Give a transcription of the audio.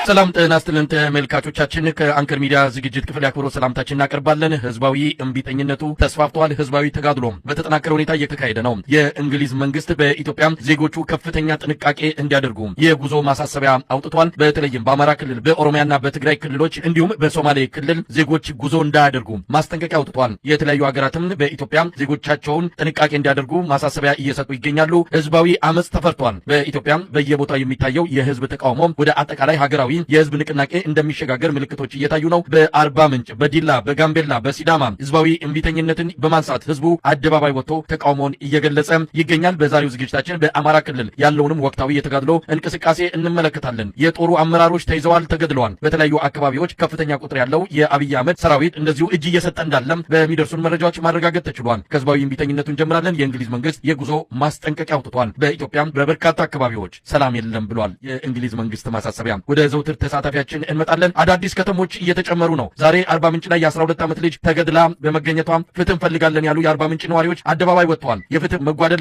ሰላም ጤና ይስጥልን ተመልካቾቻችን፣ ከአንከር ሚዲያ ዝግጅት ክፍል የአክብሮት ሰላምታችን እናቀርባለን። ህዝባዊ እምቢተኝነቱ ተስፋፍቷል። ህዝባዊ ተጋድሎም በተጠናከረ ሁኔታ እየተካሄደ ነው። የእንግሊዝ መንግስት በኢትዮጵያ ዜጎቹ ከፍተኛ ጥንቃቄ እንዲያደርጉ የጉዞ ማሳሰቢያ አውጥቷል። በተለይም በአማራ ክልል፣ በኦሮሚያና በትግራይ ክልሎች እንዲሁም በሶማሌ ክልል ዜጎች ጉዞ እንዳያደርጉ ማስጠንቀቂያ አውጥቷል። የተለያዩ ሀገራትም በኢትዮጵያ ዜጎቻቸውን ጥንቃቄ እንዲያደርጉ ማሳሰቢያ እየሰጡ ይገኛሉ። ህዝባዊ አመፅ ተፈርቷል። በኢትዮጵያ በየቦታው የሚታየው የህዝብ ተቃውሞ ወደ አጠቃላይ ሀገራዊ የህዝብ ንቅናቄ እንደሚሸጋገር ምልክቶች እየታዩ ነው። በአርባ ምንጭ፣ በዲላ፣ በጋምቤላ፣ በሲዳማ ህዝባዊ እምቢተኝነትን በማንሳት ህዝቡ አደባባይ ወጥቶ ተቃውሞውን እየገለጸ ይገኛል። በዛሬው ዝግጅታችን በአማራ ክልል ያለውንም ወቅታዊ የተጋድሎ እንቅስቃሴ እንመለከታለን። የጦሩ አመራሮች ተይዘዋል፣ ተገድለዋል። በተለያዩ አካባቢዎች ከፍተኛ ቁጥር ያለው የአብይ አህመድ ሰራዊት እንደዚሁ እጅ እየሰጠ እንዳለም በሚደርሱን መረጃዎች ማረጋገጥ ተችሏል። ከህዝባዊ እምቢተኝነቱ እንጀምራለን። የእንግሊዝ መንግስት የጉዞ ማስጠንቀቂያ አውጥቷል። በኢትዮጵያ በበርካታ አካባቢዎች ሰላም የለም ብሏል። የእንግሊዝ መንግስት ማሳሰቢያ። ወደ ዘውትር ተሳታፊያችን እንመጣለን። አዳዲስ ከተሞች እየተጨመሩ ነው። ዛሬ አርባ ምንጭ ላይ የ12 ዓመት ልጅ ተገድላ በመገኘቷ ፍትህ እንፈልጋለን ያሉ የአርባ ምንጭ ነዋሪዎች አደባባይ ወጥተዋል። የፍትህ መጓደል